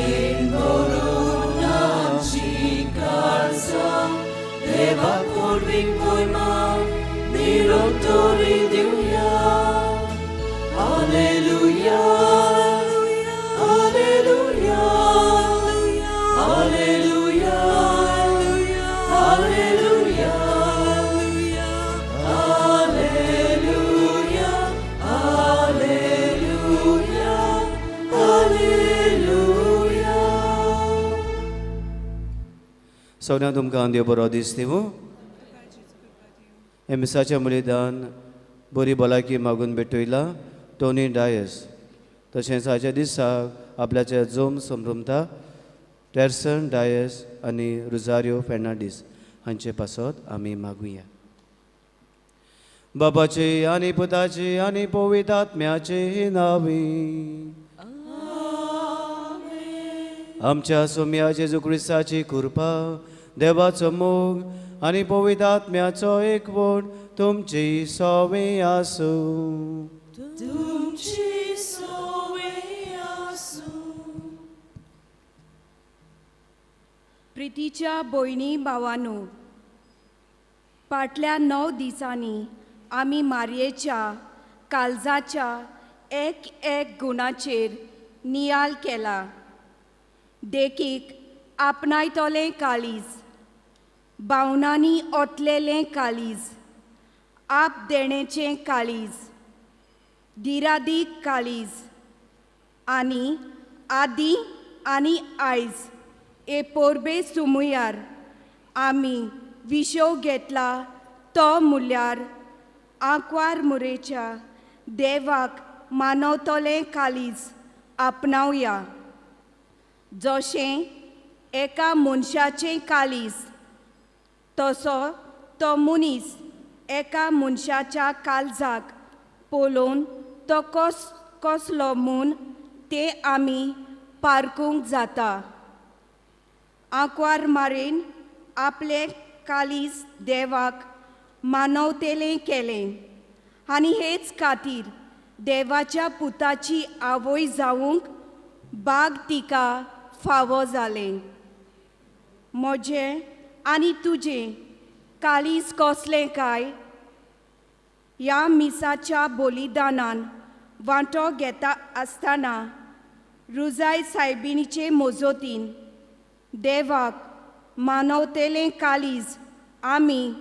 भक्तेन भरून आमची काळजां देवाक व्हडवीक मोहिमा निरंतरी दिवया. Alleluia, Alleluia, Alleluia, Alleluia, Alleluia, Alleluia, Alleluia. सगळ्यांक तुमकां देव बरो दीस दिवूं. हे मिसाच्या मुलिदान बरी भलायकी मागून भेटयला टोनी डायस. तशेंच आयच्या दिसाक आपल्याचे जोम संभ्रमता टेरसन डायस आनी रुजारियो फेर्नांडीस हांचे पासत आमी मागुया. बाबाचे आनी पुताचे आनी पवित्र आत्म्याचे नांवी. आमच्या सोम्या जेजू क्रिस्ताची कृपा, देवाचो मोग आनी पवित्र आत्म्याचो एकवट तुमची सवे आसूं. तुमची सवे आसूं. प्रितीच्या भयणी भावानू, फाटल्या 9 दिसांनी आमी मारयेच्या काळजाच्या एक एक गुणाचेर नियाळ केला. देखीक आपणायतलें काळीज, भावनांनी ओतलेलें काळीज, आपदेणेचें काळीज, दिरादीक काळीज आनी आदी आनी आयज हे पोरबे सुमुयार आमी विशोव घेतला तो म्हणल्यार आंकवार मुरेच्या देवाक मानवतलें काळीज आपणावया. जशें एका मनशाचें काळीज तसो तो मनीस एका मनशाच्या काळजाक पळोवन तो कसलो म्हूण तें आमी पारखूंक जाता. आंकवार मारेन आपलें काळीज देवाक मानवतेलें केलें आनी हेच खातीर देवाच्या पुताची आवय जावंक बाग तिका फावो जालें. म्हजें आनी तुजें काळीज कसलें काय? ह्या मिसाच्या बलिदानान वांटो घेता आसतना रुजाय सायबिणीचे मजतीन देवाक मानवतेलें काळीज आमी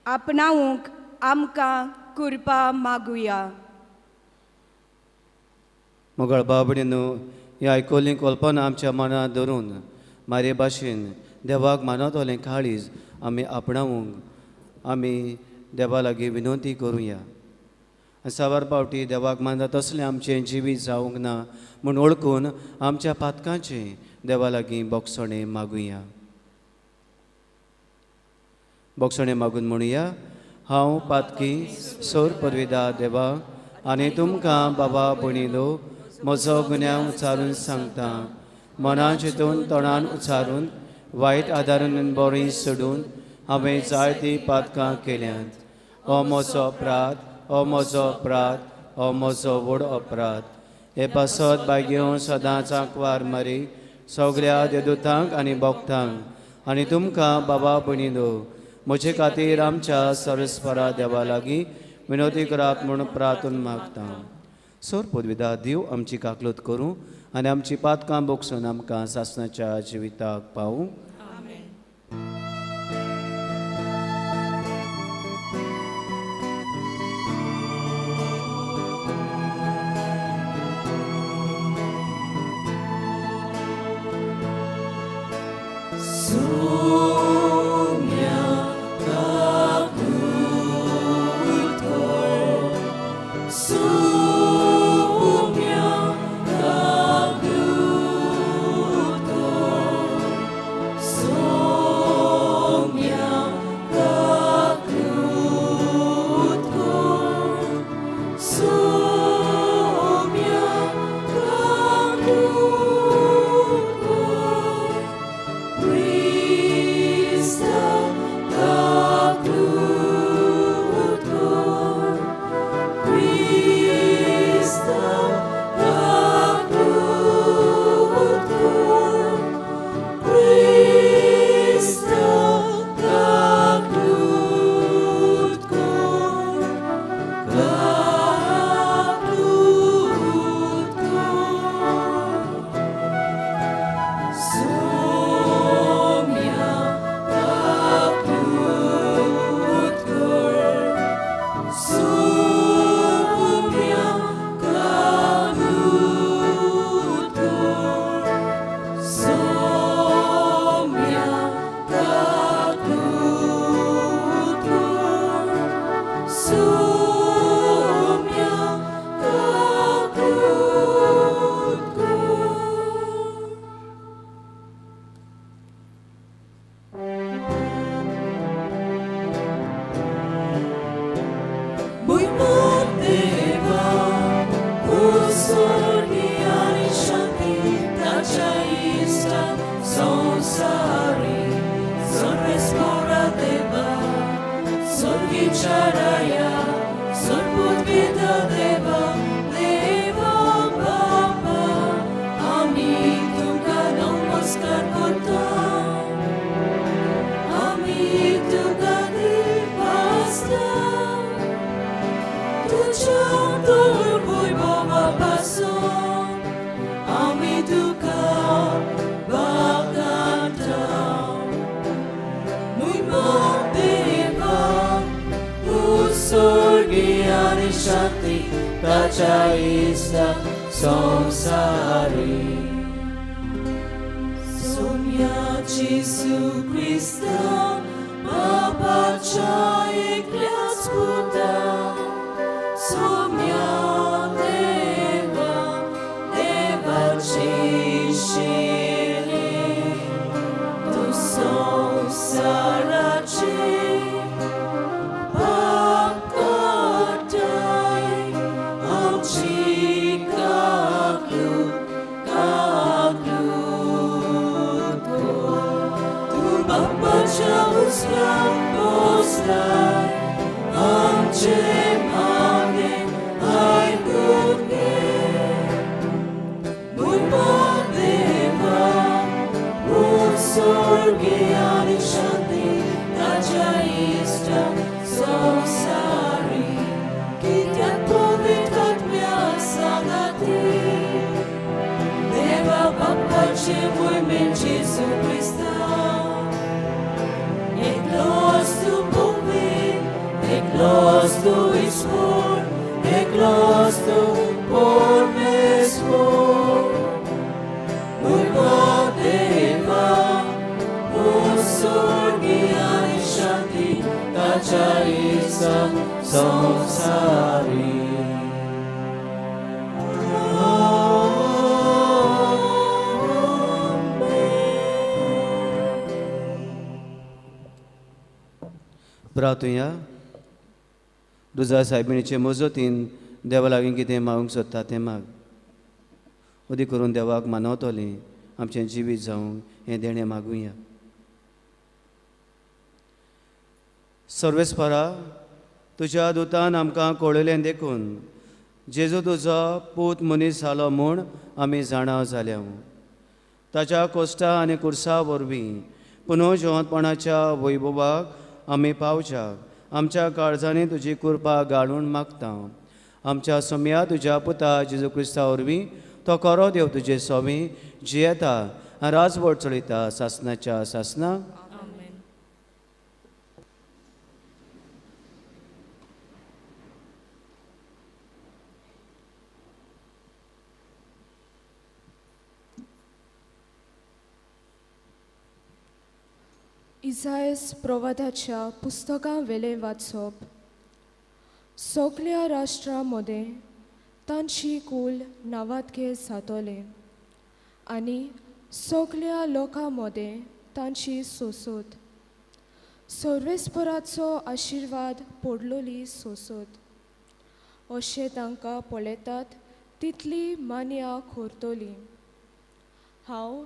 आपणावंक आमकां कृपा मागुया. मोगाळ बाबडीनो, ही आयकल्ली कल्पना आमच्या मनांत धरून मारे भाशेन देवाक मानवतलें काळीज आमी आपणावंक आमी देवा लागीं विनंती करुया. आनी साबार पावटी देवाक मानता तसलें आमचें जिवीत जावंक ना म्हूण वळखून आमच्या पातकांचें देवा लागीं बोगसणें मागुया. बोगसणें मागून म्हणुया, हांव पातकी सोर परविदा देवा आनी तुमकां बाबा भयणीलो म्हजो गुन्यांव उच्चारून सांगता. मनान चिंतून तोंडान उच्चारून वायट आदारून बरी सोडून हांवें जायतीं पातकां केल्यांत. हो म्हजो अपराध, हो म्हजो अपराध, हो म्हजो व्हड अपराध. हे पासत भाग्य सदांच आंकवार मारी सगळ्या देदुतांक आनी भक्तांक आनी तुमकां बाबा भयणीलो म्हजे खातीर आमच्या सरस्परा देवा लागीं विनोदी करात म्हूण प्रार्थून मागता. सोर पदविदा देव आमची काकलूत करूं आनी आमची पातकां बोगसून आमकां सासणाच्या जिविताक पावूं. Please. संवसारी सर्वेस्पोरा देवा स्वर्गीच्या राया सर्वपुदविदा देवा देवा बापा आमी तुका नमस्कार करता आमी तुका दिपासता तुज्या तोर वैभवा पासून आमी तुका वाखाणता मुयमो देवा उत्सर्गी आनी शांती ताच्या इश्टा संवसारी सोम्या जेजू क्रिस्ता बापाच्या एकल्याच पुता सोम्या देवा देवाची शिली तूं संवसाराचे पाप काडटाय आमची काकूट काकूट कर. तूं बापाच्या उजव्यान बसलाय आमचे मागणें आयकून घे. मुयमो देवा उत्सर्गी आनी शांती ताच्या इश्टा संवसारी कित्याक पवित्र आत्म्या सांगाती देवा बापाचे मोहिमेन जेजू क्रिस्ता एकलोच तूं पवित्र एकलोच तूं ईश्वर एकलोच तूं परमेश्वर मुयमो देवा उत्सर्गी आनी शांती ताच्या इश्टा संवसारी. प्रार्थुया. रुजा सायबिणीचे मजतीन देवा लागीं कितें मागूंक सोदता तें माग. अदीक करून देवाक मानवतलें आमचें जिवीत जावंक हें देणें मागुया. सर्वेस्परा तुज्या दुतान आमकां कळयलें देखून जेजू तुजो पूत मनीस जालो म्हूण आमी जाणा जाल्या. ताच्या कोश्टा आनी कुर्सा वरवीं पुनर्जिवंतपणाच्या वैभवाक आमी पावच्याक आमच्या काळजांनी तुजी कृपा घालून मागता. आमच्या सोम्या तुज्या पुता जेजू क्रिस्ता वरवीं तो खरो देव तुजे सोमी जियेता आनी राजवट चलयता सासनाच्या सासना. इजायस प्रवादाच्या पुस्तकां वेलें वाचप. सगल्या राष्ट्रां मदें तांची कूल नांवादगे जातलें आनी सगल्या लोकां मदें तांची सोंसत. सर्वेस्पराचो आशिर्वाद पडलोली सोंसत. अशें तांकां पळयतात तितली मान्या खोरतली. हांव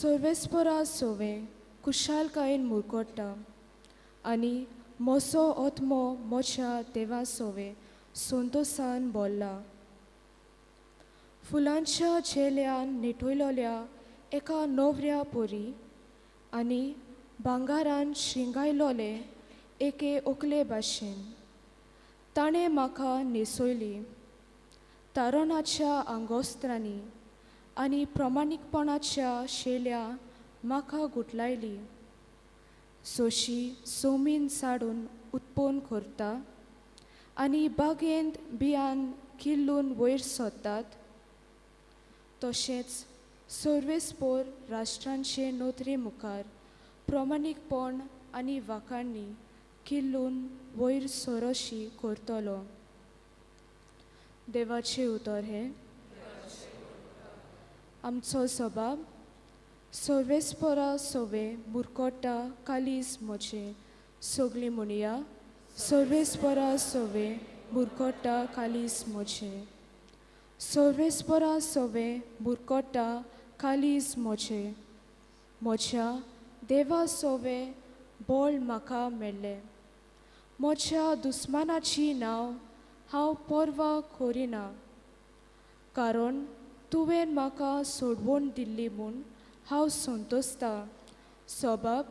सर्वेस्परा सोवें खुशालकायेन मुरकोट्टा आनी म्हजो आत्मो म्हज्या देवा सोवे संतोसान बोल्ला. फुलांच्या झेल्यान निटयलोल्या एका नवऱ्या परी आनी भांगारान शिंगायलोले एके ओकले भाशेन ताणें म्हाका न्हेसयली. तारणाच्या आंगोस्त्रांनी आनी प्रमाणीकपणाच्या शेल्या म्हाका गुटलायली. सोशी सोमीन साडून उत्पन्न करता आनी बागेंत बियान किल्लून वयर सरतात तशेंच सर्वेस्पोर राष्ट्रांचे नोकरे मुखार प्रमाणीकपण आनी वाखाणणी किल्लून वयर सरोशी करतलो. देवाचें उतर हें. आमचो सबाब सर्वेस्परा सोवे मुरकोटा कालीज म्हजें. सगळीं म्हणया सर्वेस्परा सोवे मुरकोटा कालीज म्हजें. सर्वेस्परा सोवे मुरकोटा कालीज म्हजें. म्हज्या देवा सोवें बळ म्हाका मेळ्ळें. म्हज्या दुस्मानाची नांव हांव पर्वा करिना, कारण तुवें म्हाका सोडवण दिल्ली म्हूण हांव संतोसता. सोबाब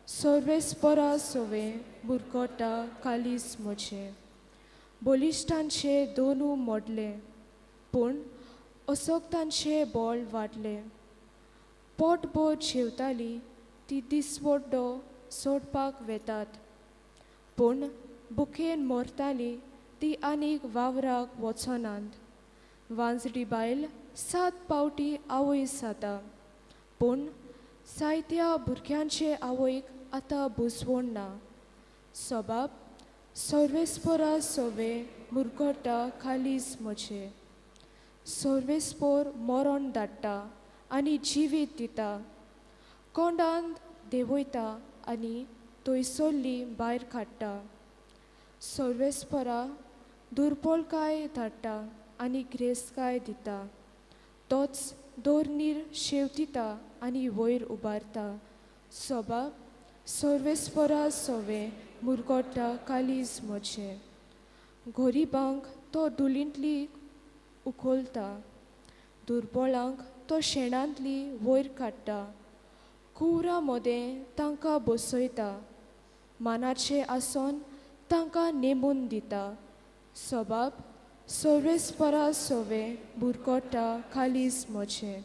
सर्वेस्परा सोवें मुरगोटा कालीस म्हजें. बलिश्टांचे दोनू मोडले, पूण असक्तांचें बळ वाडलें. पोटभर जेवताली ती दिसवड्डो सोडपाक वेतात, पूण भुकेन मरताली ती आनीक वावराक वचनात. वांजडी बायल 7 पावटी आवय जाता, पूण जायत्या भुरग्यांचे आवयक आतां बुजवण ना. सोबाब सर्वेस्परा सोवें मुरगोटा खालीस म्हजें. सर्वेस्पर मरण धाडटा आनी जिवीत दिता, कोंडांत देंवयता आनी थंयसरली भायर काडटा. सर्वेस्परा दुर्बलकाय धाडटा आनी ग्रेसकाय दिता, तोच दोरनीर शेवटिता आनी वयर उबारता. सोबाब सर्वेस्परा सोवें मुरगोटा कालीज म्हजें. गरिबांक तो दुलींतली उखलता, दुर्बळांक तो शेणांतली वयर काडटा. कुवरां मदें तांकां बसयता, मानाचें आसन तांकां नेमून दिता. सोबाब सर्वेस्परा सोवें बुरकोटा खालीज म्हजें.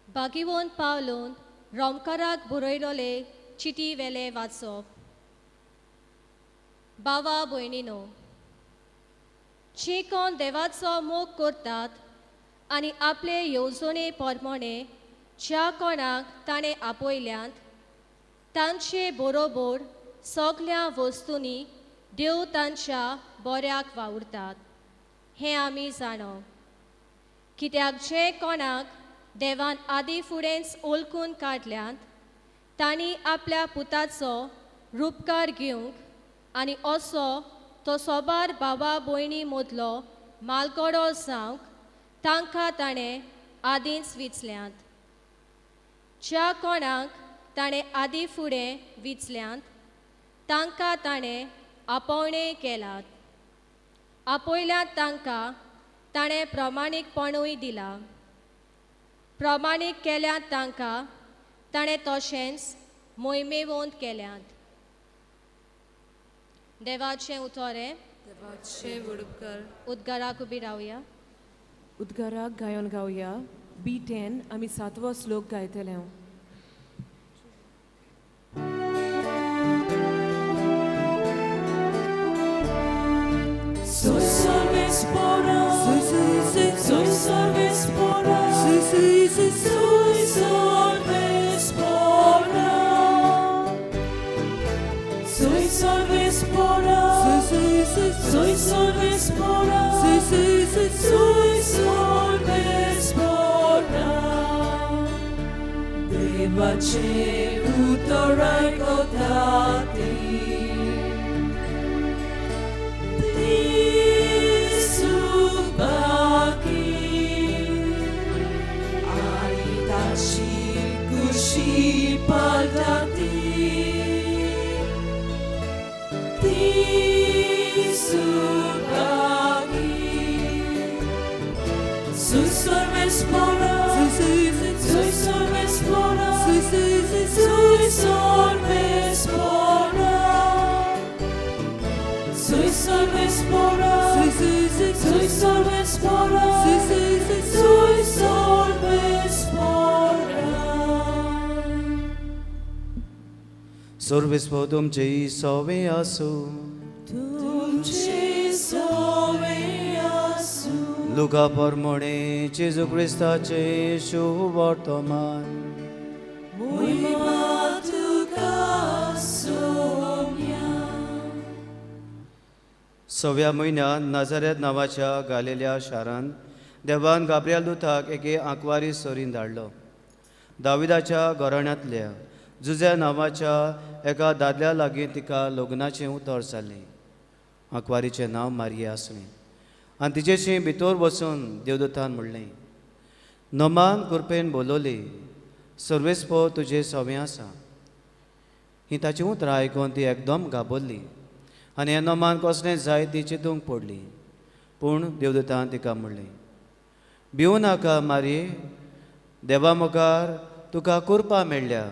बागिवोन पावलोन रोमकाराक बरयलोले चिटी वेले वाचप. बावा भयणीनो, जे कोण देवाचो मोग करतात आनी आपले येवजणे प्रमाणे ज्या कोणाक ताणें आपयल्यांत तांचे बरोबर सगल्या वस्तूंनी देव तांच्या बऱ्याक वावुरतात हें आमी जाणो. कित्याक जे कोणाक देवान आदी फुडेंच ओळखून काडल्यांत तांणी आपल्या पुताचो रुपकार घेवंक आनी असो तो सोबार बाबा भयणी मदलो मालगडो जावंक तांकां ताणें आदींच विचल्यांत. ज्या कोणाक ताणें आदी फुडें विचल्यांत तांकां ताणें आपोवणें केलात, आपयल्यात तांकां ताणें प्रमाणीकपणूय दिलां, प्रमाणीक केल्यात तांकां ताणें तशेंच मोहिमेवंत केल्यात. देवाचें उतोरें. देवाचें उडकार. उद्गाराक उबी रावया. उद्गाराक गायन गावया. B10 आमी 7वो श्लोक गायतले. Soy salvespora, soy salvespora, soy salvespora, soy salvespora, soy salvespora, soy salvespora. Devache utorai kotati. Subaki Aritashi kushi paldati Tisubaki Soy salvespora, soy salvespora, soy salvespora, soy salvespora, soy salvespora, soy salvespora. सर्वेस्पर तुमचे सोवे आसू. तुमचे सोवे आसू. लुका प्रमाणे जेजू क्रिस्ताचे शुभवर्तमान. मोहिमा तुका सोम्या. सव्या म्हयन्यांत नाजारेत नांवाच्या गालेल्या शारांत देवान गाब्रियल दुताक एके आंकवारी सोरीन धाडलो. दाविदाच्या घराण्यांतल्या जुझ्या नांवाच्या एका दादल्या लागीं तिका लग्नाचें उतर जालें. आंकवारीचें नांव मारिया आसलें आनी तिचेशी भितर वचून देवदूतान म्हणलें, नमान कृपेन बोलवली, सर्वेस्पर तुजे सवें आसा. ही ताची उतरां आयकून ती एकदम घाबरली आनी हें नमान कसलें जाय ती चिंतूंक पडली. पूण देवदूतान तिका म्हणलें, भिवू नाका मारये, देवा मुखार तुका कृपा मेळ्ळ्या.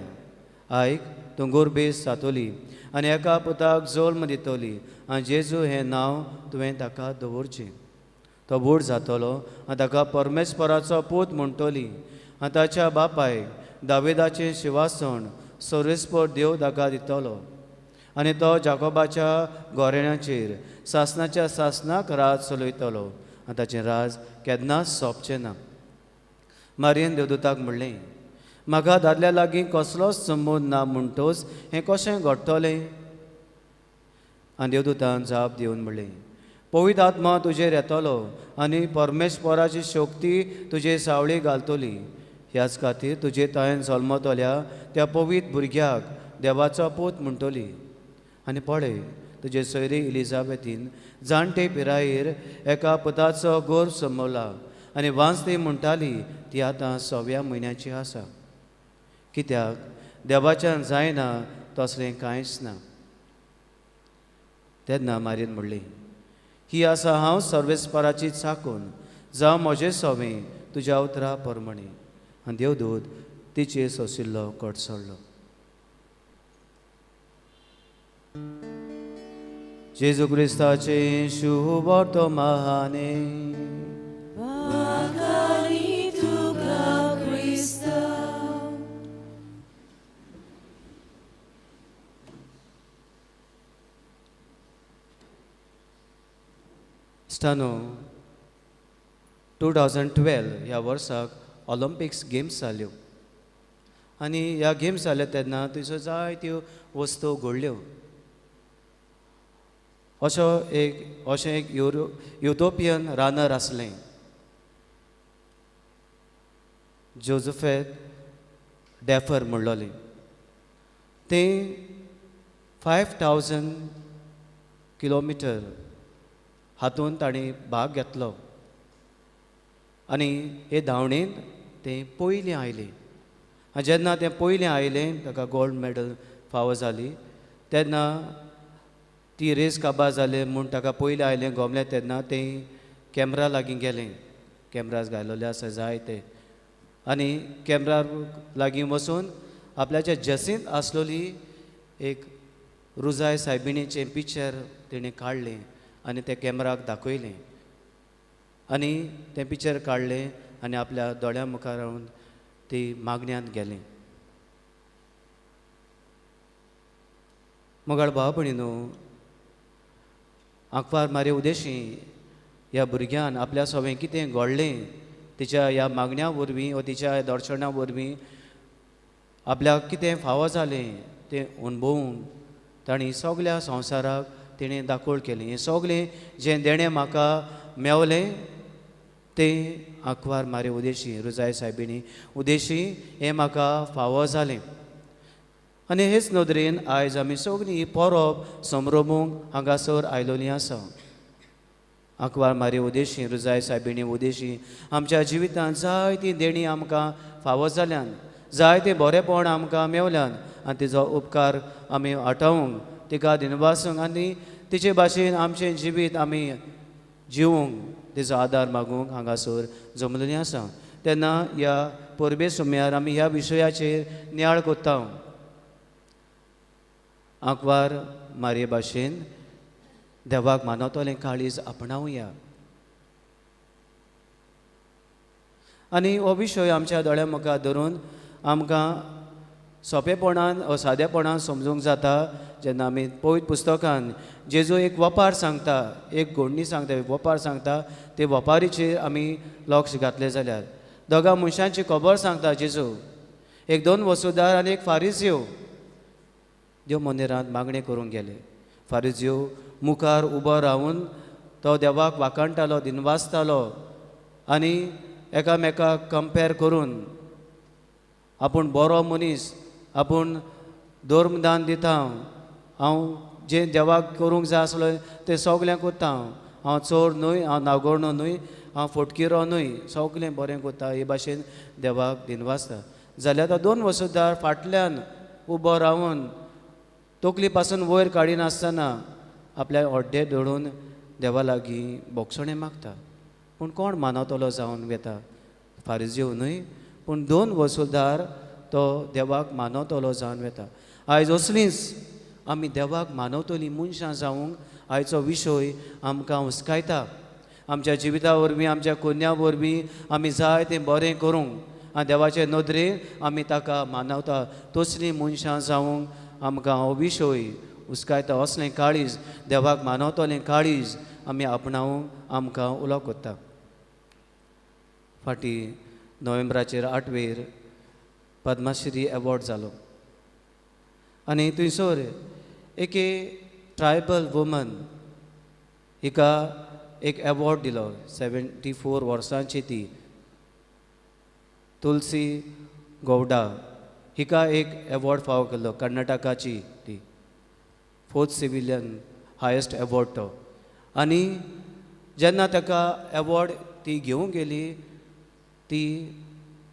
आयक, तूं गोरबेस जातली आनी एका पुताक जल्म दितली आनी जेजू हें नांव तुवें ताका दवरचें. तो व्हड जातलो आनी ताका परमेश्वराचो पूत म्हणटली आनी ताच्या बापायक दावेदाचें शिवासण सर्वेस्पर देव ताका दितलो आनी तो जाकोबाच्या गोरेण्याचेर सासणाच्या सासणाक राज चलयतलो आनी ताचें राज केन्नाच सोंपचें ना. मारयेन देवदूताक म्हणलें, म्हाका दादल्या लागीं कसलोच संबंद ना म्हणटोच हें कशें घडटलें? आनी देवदूतान जाप दिवन म्हणलें, पवित्र आत्मा तुजेर येतलो आनी परमेश्वराची शक्ती तुजे सावळी घालतली. ह्याच खातीर तुजे तायेन जल्मतल्या त्या पवित्र भुरग्याक देवाचो पूत म्हणटली. आनी पळय, तुजे सोयरी इलिजाबेथीन जाणटे पिरायेर एका पुताचो गर्भ समवला आनी वांजती म्हणटाली ती आतां 6व्या म्हयन्याची आसा. कित्याक देवाच्यान जायना तसलें कांयच ना. तेन्ना मारयेन म्हणलें, ही आसा हांव सर्वेस्पराची चाकून, जावं म्हजें सवें तुज्या उतरा प्रमाणें. आनी देवदूत तिचेर सोंशिल्लो कडसरलो. जेजू क्रिस्ताचें शुभवर्तमाने. इश्टानो, 2012 ह्या वर्साक ऑलिम्पिक्स गेम्स जाल्यो आनी ह्या गेम्स जाल्या तेन्ना थंयसर जायत्यो वस्तू घडल्यो. अशें एक युरोपियन रानर आसलें, जोजफेट डॅफर म्हणलोलें. तें 5000 किलोमिटर हातून ताणें भाग घेतलो आनी हे धांवणेंत तें पयलें आयलें. आनी जेन्ना तें पयलें आयलें ताका गोल्ड मेडल फावो जाली. तेन्ना ती रेस काबार जाले म्हूण ताका पयलें आयलें गोमलें तेन्ना तें कॅमरा लागीं गेलें. कॅमराज घायलोले आसा जाय ते, आनी कॅमरा लागीं वचून आपल्याच्या जसींत आसलोली एक रुजाय सायबिणीचें पिक्चर तेणें काडलें आनी तें कॅमराक दाखयलें आनी तें पिक्चर काडलें आनी आपल्या दोळ्यां मुखार रावन ती मागण्यांत गेलें. मोगाळ भाव भयणीनो, आंकवार मारे उदेशी ह्या भुरग्यान आपल्या सवें कितें घडलें तिच्या ह्या मागण्या वरवीं वा तिच्या दर्शना वरवीं आपल्याक कितें फावो जालें तें अणभवून तांणी सगल्या संवसाराक तिणें दाखोवल केलें. हें सगलें जें देणें म्हाका मेवलें तें आंकवार मारे उदेशी रुजाय सायबिणी उदेशी हें म्हाका फावो जालें. आनी हेच नदरेन आयज आमी सगळीं ही परब समरोमूंक हांगासर आयलोली आसा. आंकवार मारे उदेशी रुजाय सायबिणी उदेशी आमच्या जिवितांत जायतीं देणीं आमकां फावो जाल्यान, जायतें बरेंपण आमकां मेवल्यान आनी तिजो उपकार आमी आठोवंक, तिका दिनवासूंक आनी तिचे भाशेन आमचें जिवीत आमी जिवूंक तिजो आदार मागूंक हांगासर जमलेली आसा. तेन्ना ह्या परबे सुम्यार आमी ह्या विशयाचेर नियाळ कोत्ता. आंकवार मारये भाशेन देवाक मानवतलें काळीज आपणावया आनी हो विशय आमच्या दोळ्या मुखार धरून आमकां सोंपेपणान वा सादेपणान समजूंक जाता. जेन्ना आमी पवित्र पुस्तकान जेजू एक वपार सांगता, एक घोडणी सांगता, एक वपार सांगता, ते वपारीचेर आमी लक्ष घातलें जाल्यार दोगां मनशांची खबर सांगता जेजू, एक दोन वसुदार आनी एक फारिजियो देव मंदिरांत मागणें करूंक गेले. फारिजियो मुखार उबो रावन तो देवाक वाखाणटालो, दिनवासतालो, आनी एकामेकाक कंपेर करून आपूण बरो मनीस, आपूण धर्मदान दिता, हांव जें देवाक करूंक जाय आसलो तें सगळें करता, हांव चोर न्हय, हांव नागोर्णो न्हय, हांव फटकिरो न्हय, सगळें बरें करता, हे भाशेन देवाक दिनवासता. जाल्यार तो दोन वसुदार फाटल्यान उबो रावन तकली पासून वयर काडिनासतना आपल्या हड्डें धरून देवा लागीं बोगसणें मागता. पूण कोण मानवतलो जावन वता? फारिजीव न्हय, पूण दोन वसुलदार तो देवाक मानवतलो जावन वता. आयज असलींच आमी देवाक मानवतलीं मनशां जावंक आयचो विशय आमकां हुस्कायता. आमच्या जिविता वरवीं, आमच्या कोन्या वरवीं आमी जाय तें बरें करूंक आनी देवाचे नदरेन आमी ताका मानवता. तसलीं मनशां जावंक आमकां हो विशय हुस्कायता. असलें काळीज, देवाक मानवतलें काळीज आमी आपणावंक आमकां उलो कोत्ता. फाटीं नोव्हेंबराचेर 8वेर पद्मश्री एवॉर्ड जालो आनी थंयसर एके ट्रायबल वुमन हिका एक एवॉर्ड दिलो. 74 वर्सांची ती तुलसी गौडा हिका एक एवॉर्ड फावो केल्लो, कर्नाटकाची ती 4th civilian highest award तो. आनी जेन्ना ताका एवॉर्ड ती घेवंक गेली, ती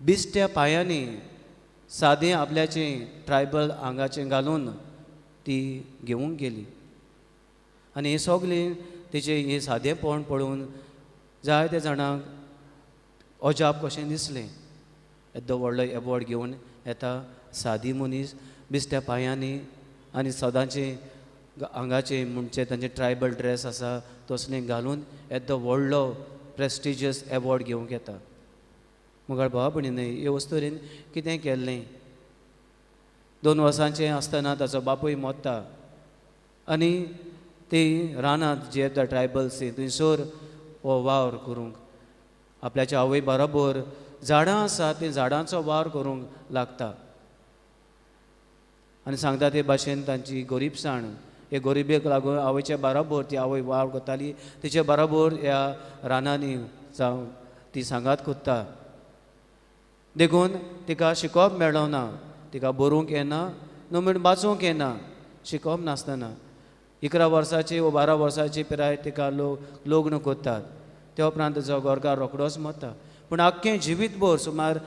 बिस्ट्या पांयांनी सादें आपल्याचें ट्रायबल आंगाचें घालून ती घेवंक गेली. आनी हें सगळें तेचें हें सादेंपण पळोवन जायते जाणांक अजाप कशें दिसलें. येदो व्हडलो एवॉर्ड घेवन येता सादी मनीस बिस्ट्या पांयांनी आनी सदांचें आंगाचें म्हणजे तांचे ट्रायबल ड्रेस आसा तसलें घालून येदो व्हडलो प्रेस्टिजियस एवॉर्ड घेवंक येता. मुखार भावा भयणींनी हे वस्तुरेन कितें केल्लें? 2 वर्सांचें आसतना ताचो बापूय मोत्ता आनी ती रानांत जे येता ट्रायबल्स थंयसर हो वावर करूंक आपल्याच्या आवय बरोबर झाडां आसा ती झाडांचो वावर करूंक लागता. आनी सांगता ते भाशेन तांची गरिबसाण, हे गरिबेक लागून आवयच्या बरोबर ती आवय वावर करताली, तिचे बरोबर ह्या रानांनी जावं ती सांगात कोत्ता. देखून तिका शिकोवप मेळना, तिका बरोवंक येना, न्हू म्हण वाचूंक येना, शिकोवप नासतना 11 वर्सांची वा 12 वर्सांची पिराय तिका लोक लग्न करतात. त्या उपरांत तिचो घरकार रोखडोच मरता. पूण आख्खें जिवीतभर सुमार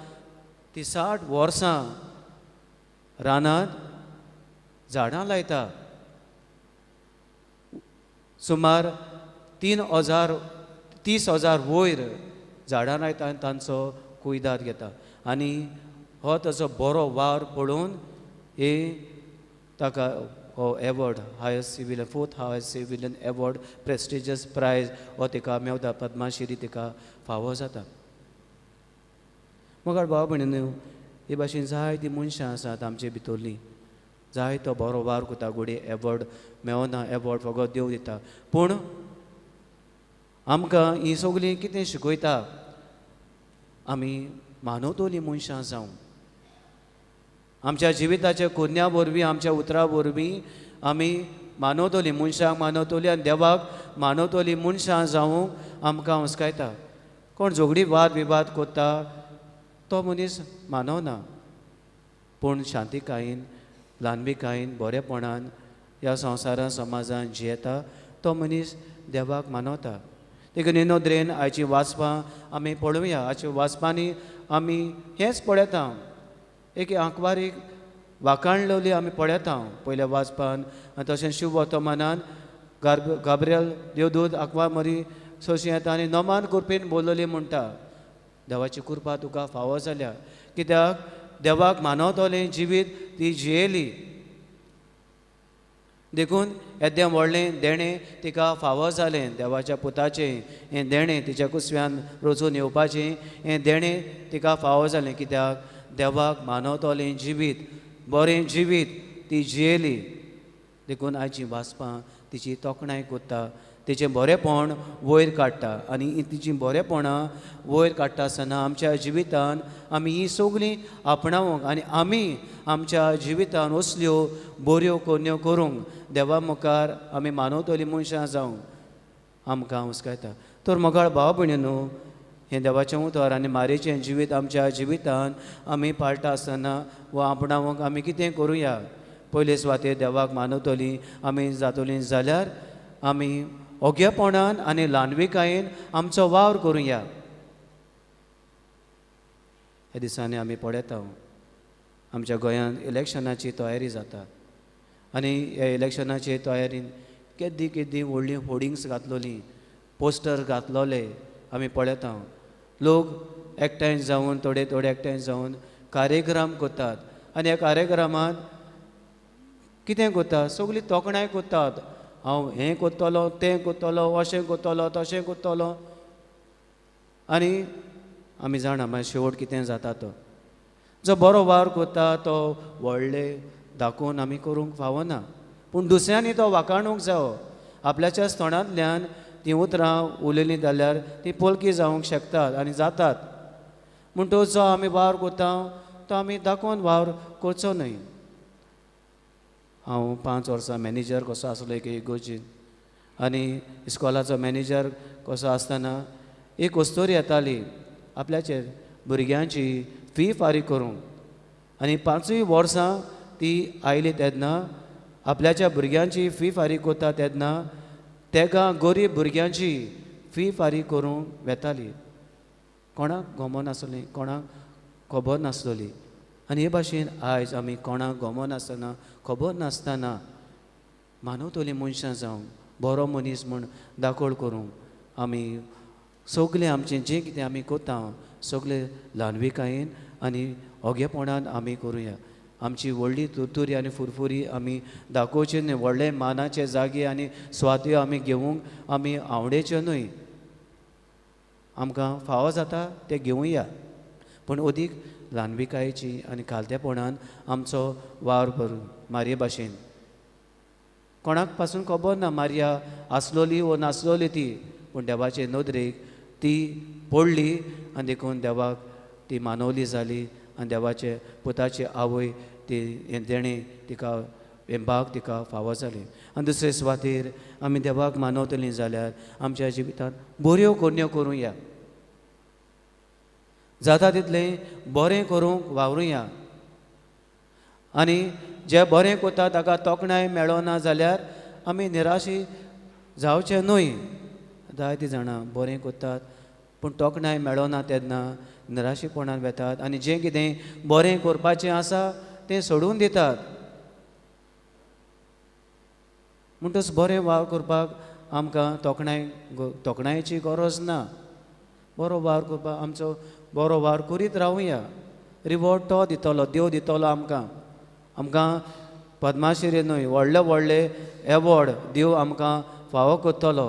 ती 60 वर्सां रानांत झाडां लायता. सुमार 30,000 वयर झाडां लायता आनी तांचो कुयदाद घेता. आनी हो ताचो बरो वावर पळोवन हे ताका हो award highest civilian, 4th highest civilian award prestigious prize हो तिका मेवता. पद्मश्री तिका फावो जाता. मुखार भाव भयणींनो, हे भाशेन जायतीं मनशां आसात आमचे भितरलीं, जायतो बरो वावर करता, घडये एवॉर्ड मेवना, एवॉर्ड फकत देव दिता. पूण आमकां हीं सगळीं कितें शिकयता? आमी मानवतलीं मनशां जावं. आमच्या जिविताच्या कोन्या वरवीं, आमच्या उतरां वरवीं आमी मानवतलीं मनशांक मानवतलीं आनी देवाक मानवतलीं मनशां जावंक आमकां हुस्कायता. कोण झगडी वाद विवाद करता तो मनीस मानवना, पूण शांतिकायेन, ल्हानविकायेन, बरेपणान ह्या संवसारान समाजान जियेता तो मनीस देवाक मानवता. देखून हे नदरेन आयची वाचपां आमी पळोवया. आयच्या वाचपांनी आमी हेंच पळयता, एक आंकवारीक वाखाणलेली आमी पळयता पयल्या वाचपान. आनी तशेंच शुभ वर्तमानान गाब्रियल देवदूत आंकवार मरी सोशी येता आनी नमान कृपेन बोलली म्हणटा, देवाची कृपा तुका फावो जाल्या, कित्याक देवाक मानवतलें जिवीत ती जियेली. देखून येदें व्हडलें देणें तिका फावो जालें, देवाच्या पुताचें हें देणें तिच्या कुसव्यान रचून येवपाचें हें देणें तिका फावो जालें, कित्याक देवाक मानवतलें जिवीत, बरें जिवीत ती जियेली. देखून आयची वाचपां तिची तोखणाय करता, तिचें बरेंपण वयर काडटा. आनी तिचीं बरेंपणां वयर काडटा आसतना आमच्या जिवितान आमी हीं सगळीं आपणावंक आनी आमी आमच्या जिवितान असल्यो बऱ्यो करण्यो करूंक देवा मुखार आमी मानवतलीं मनशां जावंक आमकां हुस्कायता. तर मोगाळ भाव भयणींनो, हें देवाचें उतर आनी मारयेचें जिवीत आमच्या जिवितान आमी पाळटा आसतना वा आपणावंक आमी कितें करुया. पयले सुवातेर देवाक मानवतलीं आमी जातलीं जाल्यार आमी ओगेपणान आनी ल्हानविकायेन आमचो वावर करुया. ह्या दिसांनी आमी पळयता आमच्या गोंयांत इलेक्शनाची तयारी जाता आनी ह्या इलेक्शनाचे तयारीन केद्दी केद्दी व्हडलीं होर्डिंग्स घातलोलीं, पोस्टर घातलोले आमी पळयता. लोक एकठांय जावन थोडे थोडे एकठांय जावन कार्यक्रम करतात आनी ह्या कार्यक्रमांत कितें करता, सगळीं तोखणाय करतात. हांव हें करतलो, तें करतलो, अशें करतलो, तशें करतलो. आनी आमी जाणा मागीर शेवट कितें जाता तो. जो बरो वावर करता तो व्हडले दाखोवन आमी करूंक फावना, पूण दुसऱ्यांनी तो वाखाणूंक जावो. आपल्याच्या तोंडांतल्यान तीं उतरां उलयलीं जाल्यार तीं पोलकी जावंक शकतात आनी जातात. म्हणटकच जो आमी वावर करता तो आमी दाखोवन वावर करचो न्हय. हांव 5 वर्सां मॅनेजर कसो आसलो एक इगोर्जीन आनी इस्कॉलाचो मॅनेजर कसो आसतना एक वस्तोरी येताली आपल्याचेर भुरग्यांची फी फारीक करूंक. आनी 5 वर्सां ती आयली तेन्ना आपल्याच्या भुरग्यांची फी फारीक करता तेन्ना तेका गरीब भुरग्यांची फी फारीक करूंक वेताली. कोणाक गोमो नासली, कोणाक खबर नासलोली. आनी हे भाशेन आयज आमी कोणाक गोमो नासतना, खबर नासतना मानवतली मनशां जावं बरो मनीस म्हूण दाखोळ करूंक आमी सगळें आमचें जें कितें आमी करता सगळें ल्हानविकायेन आनी ओगेपणान आमी करुया. आमची व्हडली तुरतुरी आनी फुरफुरी आमी दाखोवची न्हय. व्हडले मानाचे जागे आनी स्वात्यो आमी घेवंक आमी आवडेच्यो न्हय. आमकां फावो जाता तें घेवया, पूण अदीक ल्हानविकायेची आनी खालतेपणान आमचो वावर करून मारये भाशेन. कोणाक पासून खबर ना मारया आसलोली वो नासलोली ती, पूण देवाचे नदरेक ती पडली आनी देखून देवाक ती मानवली जाली आनी देवाचे पुताची आवय ती तेणें तिका हें भाग तिका फावो जालें. आनी दुसरे सुवातेर आमी देवाक मानवतलीं जाल्यार आमच्या जिवितांत बऱ्यो करण्यो करुया, जाता तितलें बरें करूंक वावरुया. आनी जे बरें करता ताका तोखणाय मेळना जाल्यार आमी निराशी जावचें न्हय. जायतीं जाणां बरें करतात पूण तोखणाय मेळना तेन्ना निराशीपणान वेतात आनी जें कितें बरें करपाचें आसा तें सोडून दितात. म्हणटच बरें वावर करपाक आमकां तोखणायेची गरज ना. बरो वावर करपाक आमचो बरो वावर करीत रावया. रिवॉर्ड तो दितलो, देव दितलो आमकां. आमकां पद्माश्री न्हय, व्हडले व्हडले एवॉर्ड देव आमकां फावो करतलो,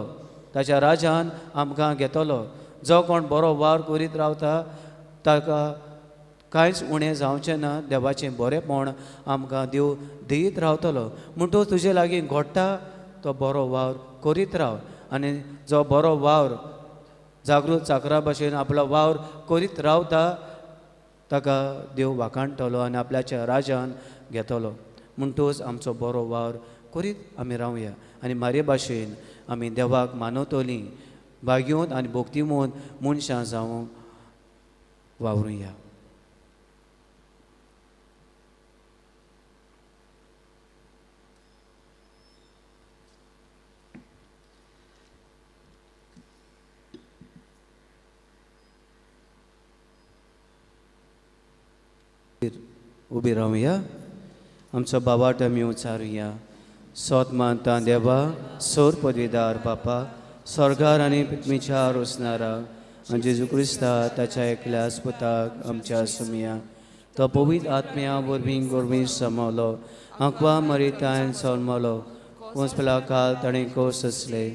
ताच्या राजान आमकां घेतलो. जो कोण बरो वावर करीत रावता ताका कांयच उणें जावचें ना. देवाचें बरेंपण आमकां देव दियत रावतलो. म्हणटकच तुजे लागीं घडटा तो बरो वावर करीत राव. आनी जो बरो वावर जागृत चाकरा भाशेन आपलो वावर करीत रावता ताका देव वाखाणटलो आनी आपल्याच्या राजान घेतलो. म्हणटकच आमचो बरो वावर करीत आमी रावया आनी मारये भाशेन आमी देवाक मानवतलीं, भाग्योन आनी भक्तिमोन मनशां जावंक वावरुया. उबी रावया, आमचो बाबाट आमी उचारुया. सोत मानता देवा, सोर पदवीदार बापा, स्वर्गार आनी पृथ्वीच्या रोसणारा आनी जेजू क्रिस्ता ताच्या एकल्या पुताक आमच्या सुमया तो पवित्र आत्म्या वरवीं गोरवीं समवलो, आंकवा मरितान सोलमलो, वंसपला काल ताणें कोस आसले,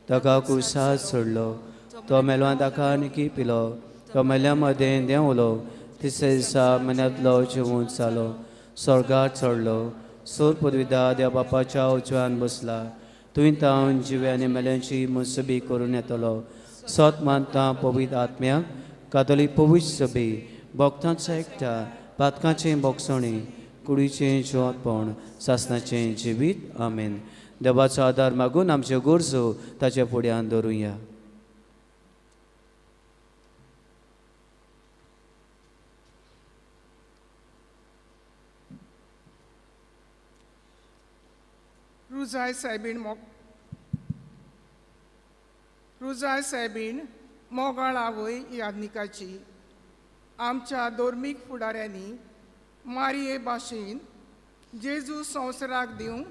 ताका कुसाद सोडलो, तो मेलवान ताका आनी पिलो, तो मेल्या मदें देंवलो, तिसऱ्या दिसा म्हयन्यांतलो जिवून जालो, स्वर्गार चडलो, सोर पदवीदा देव बापाच्या उजव्यान बसला, तुवें तावन जिवे आनी मेल्यांची मनसुबी करून येतलो. सोत मानता पवित्र आत्म्याक, कातोलीक पवित्र सभे, भक्तांचो एकठार, पातकांचें बोगसणें, कुडीचें जिवंतपण, सासणाचें जिवीत. आमेन. देवाचो आदार मागून आमच्यो गरजो ताच्या फुड्यान दवरुया. रुजाय सायबीण रुजाय सायबीण मोगाळ आवय यादनिकाची आमच्या धर्मीक फुडाऱ्यांनी मारये भाशेन जेजू संवसाराक दिवंक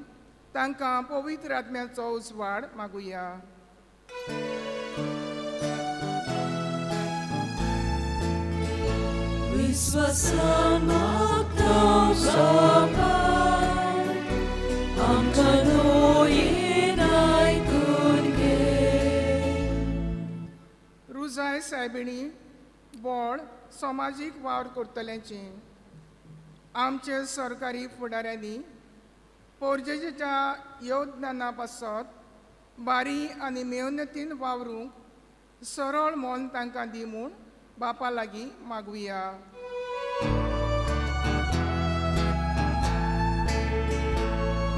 तांकां पवित्र आत्म्याचो उजवाड मागुया. विश्वासान मागता बापा आमकां दोयेन आयकून घे. रुजाय सायबिणी बोड समाजीक वावर करतल्यांची आमचे सरकारी फुडाऱ्यांनी पोरजेच्या योगदाना पासत बारी आनी मेहनतीन वावरूंक सरळ मन तांकां दी म्हूण बापा लागीं मागुया.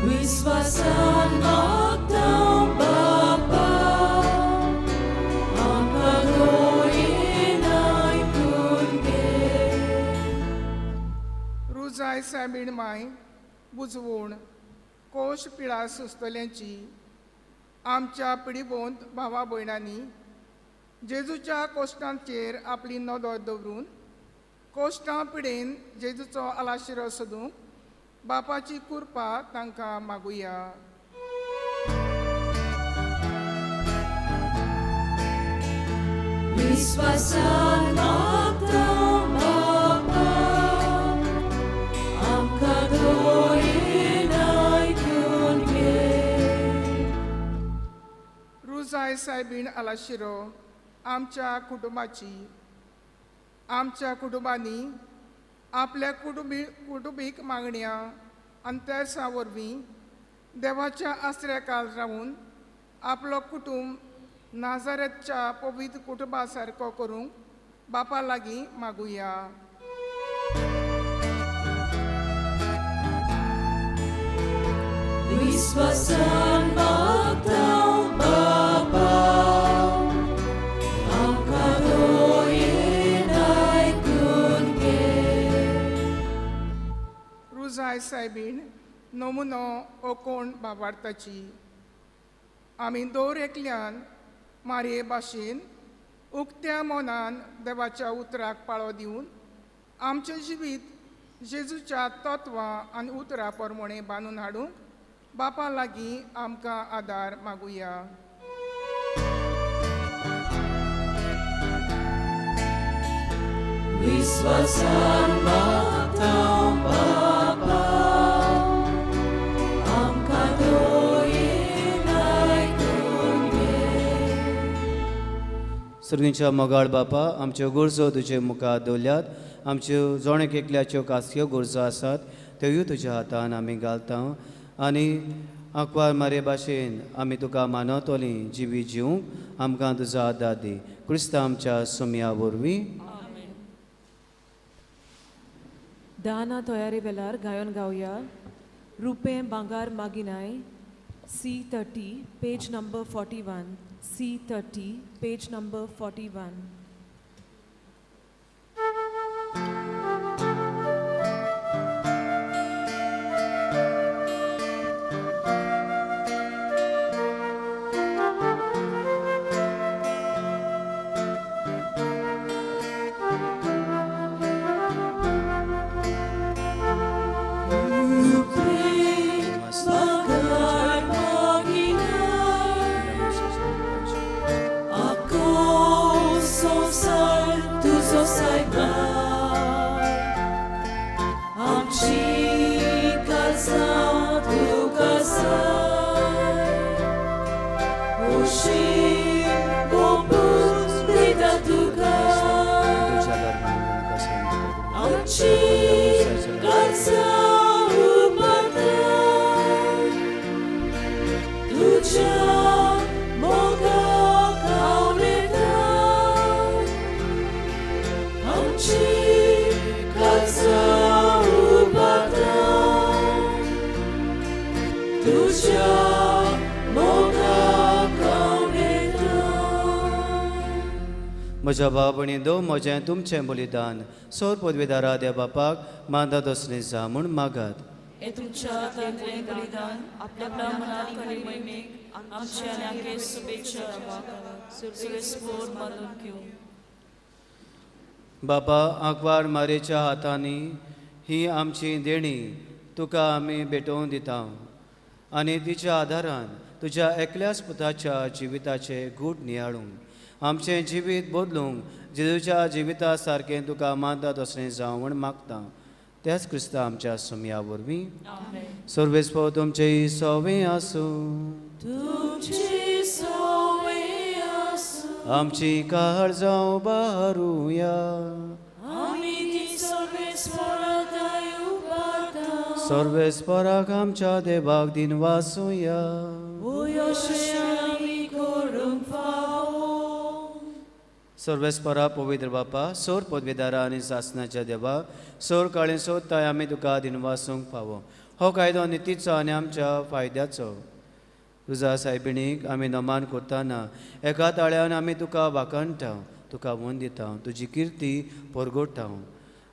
विश्वासान मागता बापा आमकां दोयेन आयकून घे. रुजाय सायबीण माय बुजवण कोश पिळा सोंसतल्यांची आमच्या पिडिबोंत भावा भयणांनी जेजूच्या कोश्टांचेर आपली नदर दवरून कोश्टां पिडेन जेजूचो आलाशिरो सोदूंक बापाची कृपा तांकां मागुया. विश्वासान मागता बापा आमकां दोयेन आयकून घे. रुजाय सायबीण आलाशिरो आमच्या कुटुंबाची आमच्या कुटुंबांनी आपल्या कुटुंबीक मागण्या आनी तेर्सां वरवीं देवाच्या आसऱ्याकाल रावून आपलो कुटुंब नाजारेतच्या पवित्र कुटुंबा सारको करूंक बापा लागीं मागुया. विश्वासान मागता बापा आमकां दोयेन आयकून घे. रुजाय सायबीण नमुनो ओकोण बाबार्थाची आमी दर एकल्यान मारये भाशेन उक्त्या मनान देवाच्या उतराक पाळो दिवन आमचें जिवीत जेजूच्या तत्वां आनी उतरां प्रमाणें बांदून हाडूंक बापा लागीं आमकां आदार मागुया. विश्वासान मागता बापा आमकां दोयेन आयकून घे. सर्गीच्या मोगाळ बापा आमच्यो गरजो तुजे मुखार दवरल्यात. आमच्यो जण एक एकल्याच्यो खासग्यो गरजो आसात त्योय तुज्या हातान आमी घालता आनी आंकवार मारे भाशेन आमी तुका मानवतली जिवी जिवंक आमकां तुजो आदार दी. क्रिस्तांव आमच्या सोमया वरवीं. दाना तयारी वेलार गायन गावया रुपें बांगार मागिनाय C30 page number 41 C30 page number 41. म्हज्या भाव भयणी दो म्हजें तुमचें बलिदान सोर पदवीदारा देव बापाक मानता तसलें जा म्हूण मागात. हे तुमच्या हातांतलें बलिदान आपल्या मनान खरी मोहिमेक आमच्या आनी आगे शुभेच्छा सुरेस्पोर मानून घेवं. बाबा आंकवार मारेच्या हातांनी ही आमची देणी तुका आमी भेटोवन दिता आनी तिच्या आदारान तुज्या एकल्याच पुताच्या जिविताचे गूट नियाळूंक आमचें जिवीत बदलूंक जेजूच्या जिविता सारकें तुका मानता तसलें जावं म्हूण मागता त्याच क्रिस्ता आमच्या सुमया वरवीं. सर्वेस्पोर तुमचें सवें आसूं. आमची काळ जावं बारुया. सर्वेस्पराक आमच्या देवाक दिनवासुया. सर्वेस्परा पवित्र बापा सोर पदवीदारा आनी सासनाच्या देवा सोर काळें सोदताय आमी तुका दिनवासूंक फावो. हो कायदो नितीचो आनी आमच्या फायद्याचो. तुजा सायबिणीक आमी नमान करतना एका ताळ्यान आमी तुका वाखाणटा, तुका वंदिता, तुजी किर्ती परगोडटा.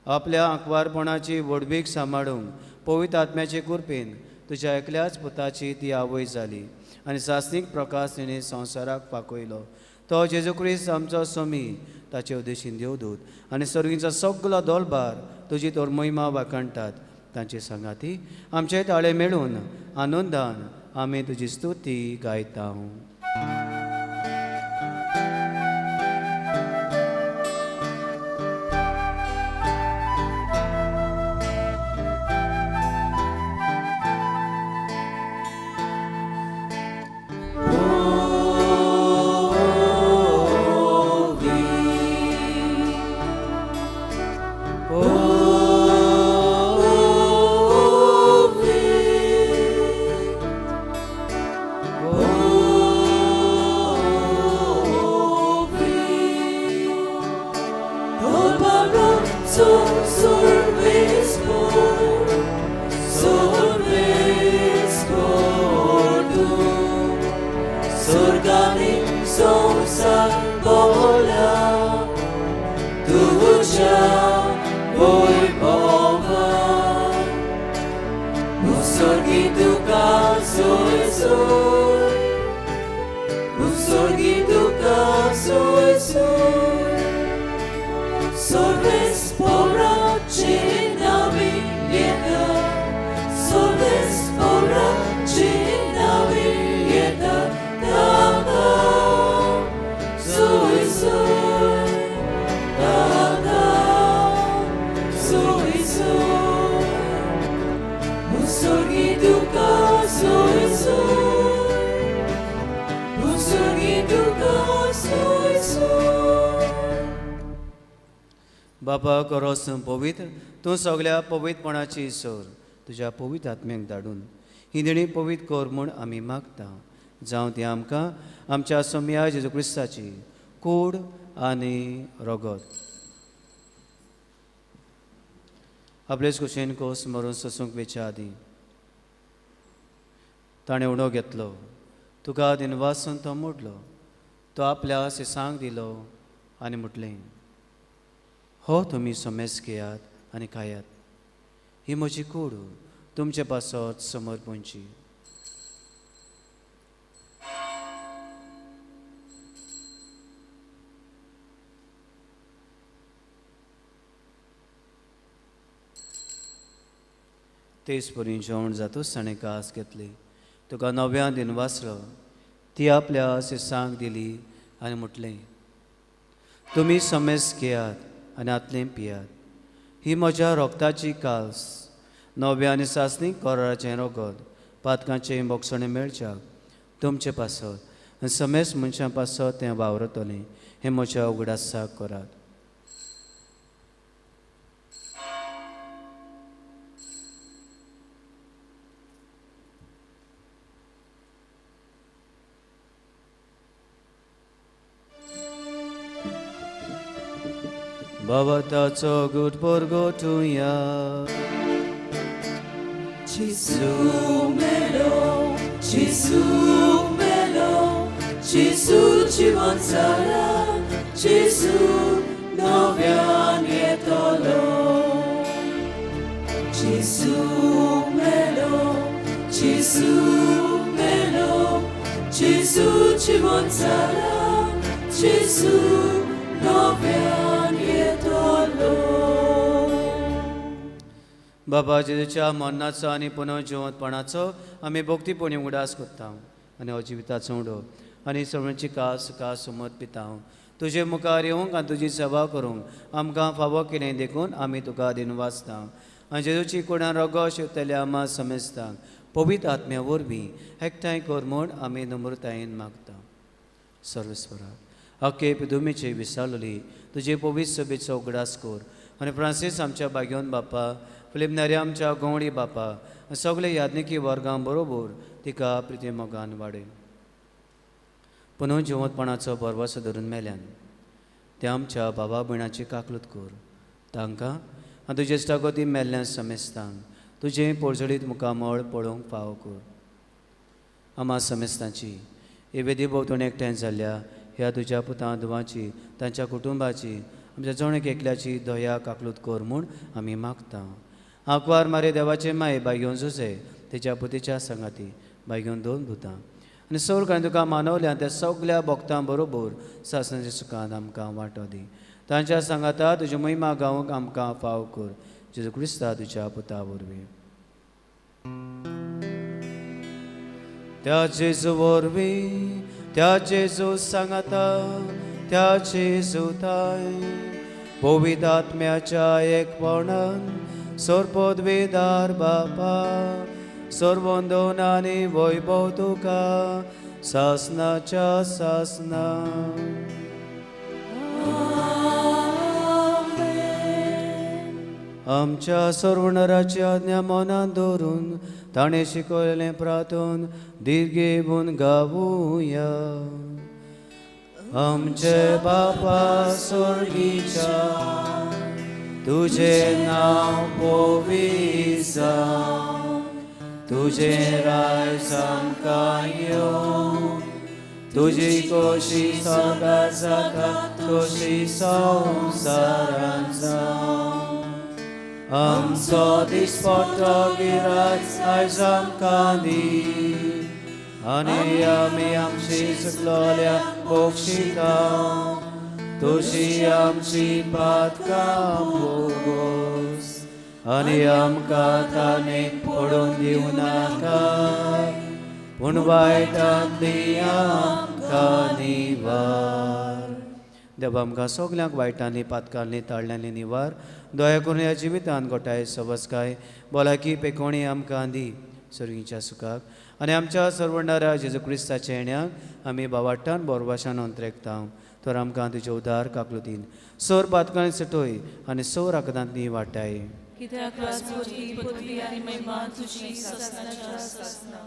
आपल्या आंकवारपणाची व्हडवीक सांबाळूंक पवित्र आत्म्याचे कृपेन तुज्या एकल्याच पुताची ती आवय जाली आनी सासणीक प्रकाश तिणें संवसाराक पाकयलो. तो जेजू क्रिस्त आमचो स्वामी, ताचे उद्देशीन देवदूत आनी सर्गींचो सगलो दोलबार तुजी तर महिमा वाखाणटात. तांचे सांगाती आमचे ताळे मेळून आनंदान आमी तुजी स्तुती गायता. बापा करोस पवित्र तूं सगळ्या पवित्रपणाची सोर तुज्या पवित्र आत्म्याक धाडून ही देणी पवित्र कर म्हूण आमी मागता. जावं ती आमकां आमच्या सोमया जेजू क्रिस्ताची कूड आनी रगत. आपलेच कुशेन कोस मरून सोसूंक वेच्या आदीं ताणें उणो घेतलो, तुका दिनवासून तो मोडलो, तो आपल्या सिसांक दिलो आनी म्हटलें, हो तुमी समेस घेयात आनी खायात, ही म्हजी कूड तुमचे पासत समर्पणची. तेच परी जेवण जातूच ताणें कास घेतली, तुका नव्यान दिनवासलो, ती आपल्या सिसांक दिली आनी म्हटलें, तुमी समेस घेयात आनी आतलें पियात, ही म्हज्या रोगताची कास, नव्या आनी सासणीक कराराचें रगत, पातकांचें बोगसणें मेळच्याक तुमचे पासत आनी समेस मनशां पासत तें वावरतलें, हें म्हज्या उगडासाक करात. भवताचो गुट परगोटुया. Gesù melo, Gesù melo, Gesù ci vanzara, Gesù novian etolo. Gesù melo. Gesù मेलो, जेजू जिवन जाला, जेजू नव्यान येतलो. बाबा जेजूच्या मरणाचो आनी पुनर्जिवंतपणाचो आमी भक्तीपणी उगडास करता आनी हो जिविताचो उडो आनी सगळ्यांची कास कास सुमत पिता. तुजे मुखार येवंक आनी तुजी सेवा करूंक आमकां फावो केलें देखून आमी तुका दिनवासता. आनी जेजूची कुडान रोगो शिवतल्या आमा समेस्तांक पवित्र आत्म्या वरवीं एकठांय कर म्हूण आमी नम्रतायेन मागता. सर्वेस्वरा अखे पिदुमेची विसावली तुजे पवित्र सभेचो उगडास कर आनी फ्रांसीस आमच्या भाग्योन बापा, फिलीप नेरी आमच्या गवळी बापा आनी सगळे याज्ञिकी वर्गां बरोबर तिका प्रिती मोगान वाडय. पुनः जिवंतपणाचो भरवसो धरून मेल्यान ते आमच्या बाबा भयणाची काकलूत कर. तांकां आनी तुजे इश्टागती मेल्ल्या समेस्तांक तुजें पोळजळीत मुखामळ पळोवंक फावो कर. आमा समेस्तांची हे वेदी भोंवतणी एकठांय जाल्ल्या ह्या तुज्या पुतां धुवांची, तांच्या कुटुंबाची, आमच्या जण एकल्याची दया काकलूत कर म्हूण आमी मागता. आंकवार मारे देवाचे माये बायगेवन जुजे तेच्या पुतीच्या सांगाती बायगेवन दोन भुतां आनी सगळ्यांनी तुका मानवल्या त्या सगल्या भक्तां बरोबर सासणाच्या सुखान आमकां वांटो दी. तांच्या सांगाता तुजी महिमा गावंक आमकां फाव कर. जेजू क्रिस्ता तुज्या पुता वरवीं. त्या जेजू वरवीं, त्या जेजू सांगाता, त्या जेजू ताय पवित्र आत्म्याच्या एकपणान सर्वपदवीदार बापा सर्वंदन आनी वैभव तुका सासनाच्या सासना. आमच्या सर्वणराची आज्ञा मनान दवरून ताणें शिकयलें प्रार्थन दीर्घेवन गावुया. आमचे बापा स्वर्गीच्या, तुजें नांव पवित्र जावं, तुजें राज आमकां येवं, तुजी खोशी सदां जाता तशी संवसारांत जावं. आमचो दिसपट्टो गिराज आयज आमकां दी आनी आमी आमची चुकलोल्या बक्षिता तुजी आमची पातकां भोगोस आनी आमकां ताणें पडून दिवं नाका पूण वायटांतली आमकां निवार. देवा आमकां सगल्यांक वायटांनी पातकांनी ताळ्यांनी निवार. दया करून ह्या जिवितान गोठाय सवसकाय भलायकी पेकोणी आमकां दी सर्गीच्या सुखाक आनी आमच्या सर्वणाऱ्या जेजू क्रिस्ताच्या येण्याक आमी बावाट्टान बोरवाशान अंतरेकता. तर आमकां तुजे उदार काकलुतीन सोर पातकांनी सुटोय आनी सोर आकदांतनी वाटाय.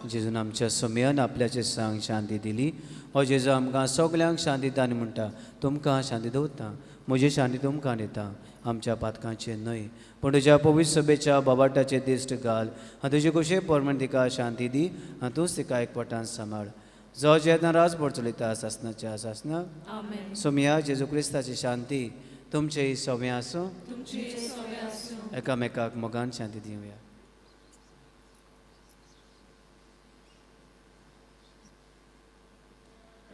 जेजून आमच्या समयान आपल्याचे सांग शांती दिली. हो जेजू आमकां सगल्यांक शांती दिता आनी म्हणटा तुमकां शांती दवरता, म्हजी शांती तुमकां दिता. आमच्या पातकांचे न्हय पूण तुज्या पवित्र सभेच्या बाबाटाचे दिश्ट घाल आनी तुजे खोशये प्रमाण तिका शांती दी आनी तूंच तिका एकवटान सांबाळ. जो जेन्ना राजभर चलयता सासनाच्या सासनाक. सोमया जेजू क्रिस्ताची शांती तुमचेय सव्या आसूं. एकामेकाक मोगान शांती दिवया.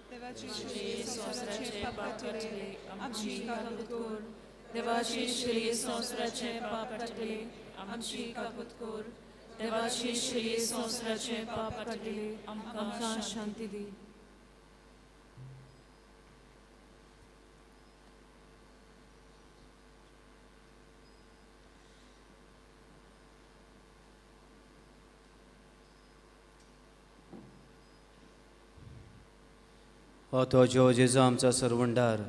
देवाची श्री संवसाराचे पाप काडले आमची काकूत कर. देवाची श्री संवसाराचे पाप काडले आमकां शांती दी. हो तो जो जेजू आमचो सर्वंडार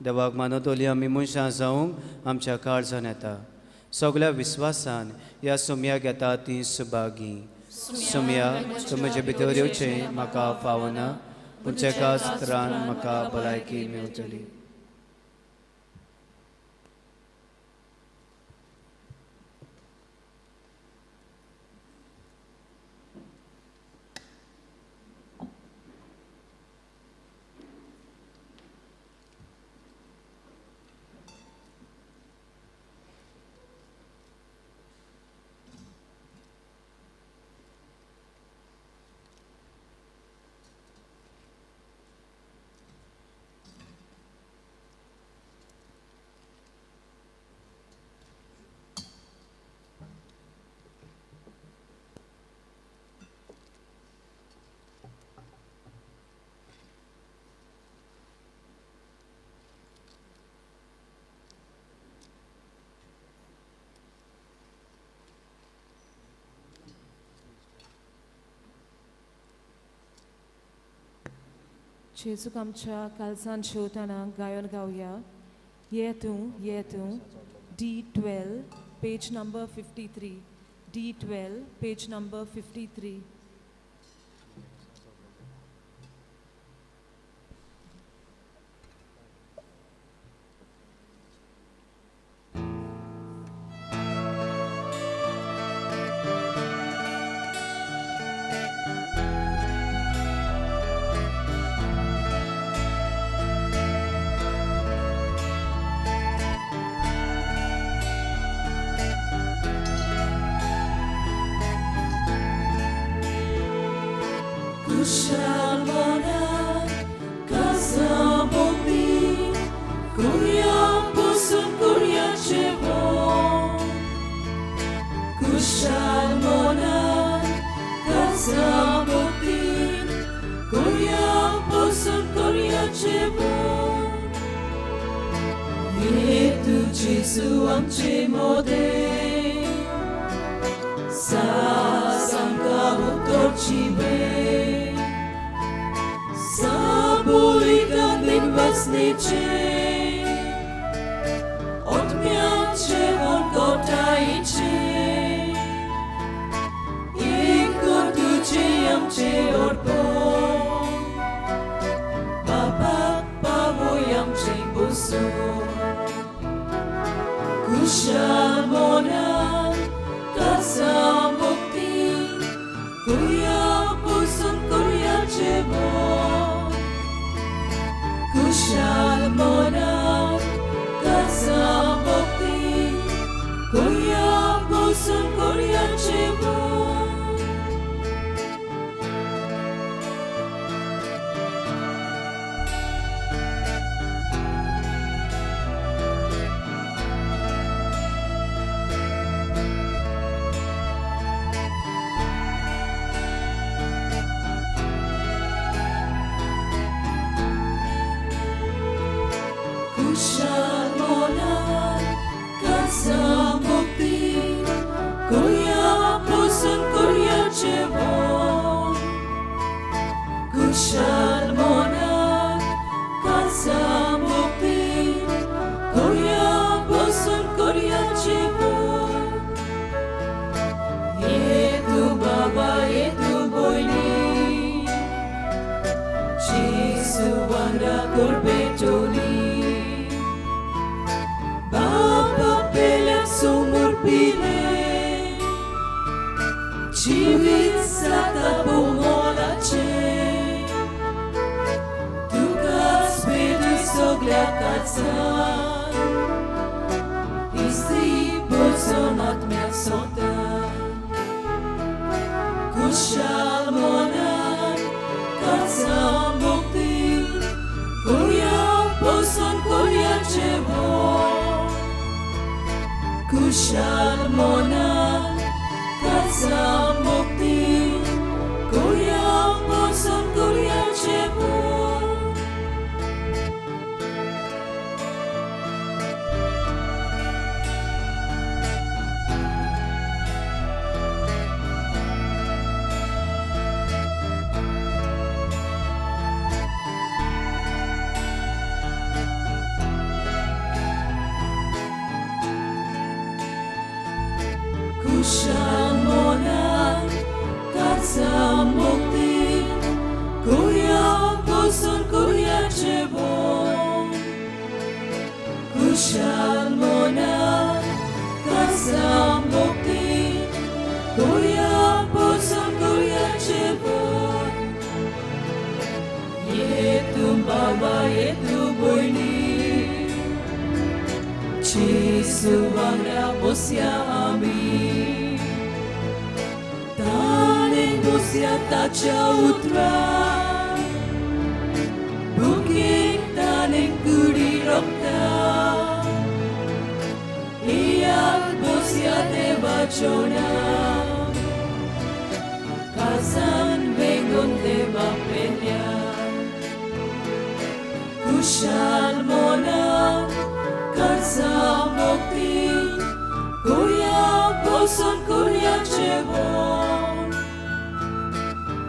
देवाक मानवतली आमी मनशां जावंक आमच्या काळजान येता. सगल्या विस्वासान ह्या सोमयाक येता ती सुभागी. सोमया तूं म्हजे भितर येवचें म्हाका फावना पूण एका सत्रान म्हाका भलायकी मेवतली. जेजूक आमच्या कालसान शेवताना गायन गावया ये तूं ये तूं D12 page number 53 D12 page number 53.